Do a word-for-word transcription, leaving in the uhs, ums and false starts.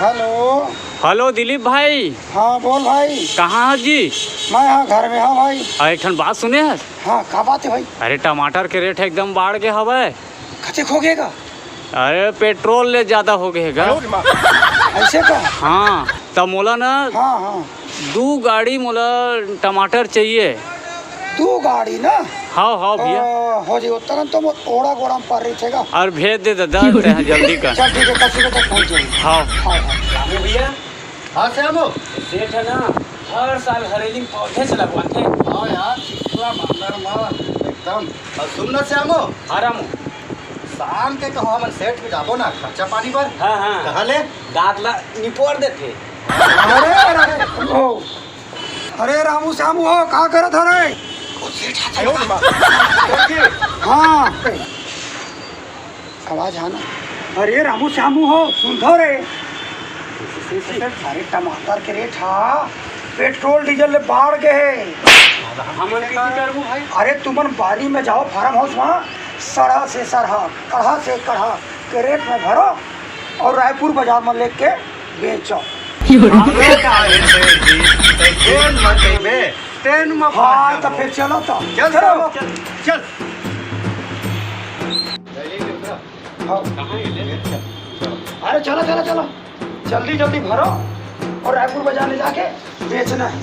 Hello. Hello Dilip भाई। हाँ, बोल भाई। कहाँ हस जी? मैं हाँ घर में हँव भाई। अरे, एक ठन बात सुने हस? हाँ, का बात हे भाई? अरे, टमाटर के रेट एकदम बाढ़ गे हवय। कतेक हो गे गा? अरे, पेट्रोल ले जादा हो गे हे गा। अइसे का? हाँ, त मोला ना हाँ, हाँ। दू गाड़ी मोला टमाटर चाहिए। दू गाड़ी ना? हाँ, हाँ भैया। अ, हो जी, तुरंत तो मोर ओड़ा गोड़ा में पर रही थे गा। अउ भेज दे दादा, तें जल्दी कर। चल ठीक हे, कल सुबह तक पहुँच जाही। हाँ। हाँ, हाँ। रामू भैया। हाँ श्यामू। सेठ हे ना, हर साल हरेली में पौधे से लगवाथे। हाँ यार, चिखला बांदर मार एकदम। अउ सुन ना श्यामू। हाँ रामू। शाम के कहूँ हमन सेठ में जाबो ना खर्चा पानी बर। हाँ, हाँ। कहाँ ले? दांत ला निपोर देथे। अरे, अरे, अरे, ओ। अरे रामू श्यामू हो, का करत हो रे? हाँ। आवाज आना। अरे रामू श्यामू हो, सुनथव रे? अरे टमाटर के रेट हा पेट्रोल डीजल ले बाढ़ गे हे। हमन कइसे करबो भाई? अरे तुमन बारी में जाओ, फार्म हाउस में सड़ा से सरहा, कढ़ा से कढ़ा के रेट में भरो अउ रायपुर बाजार में लेके बेचो। अबे का हे सेठ जी, ते जेन मन कहिबे, तेन म हाँ, पहुंच त जाबो। फिर चलो तो। चल, चलो। चल, चल। हाँ। अरे चलो, चलो, चलो, जल्दी जल्दी भरो अउ रायपुर बाजार ले जाके बेचना हे।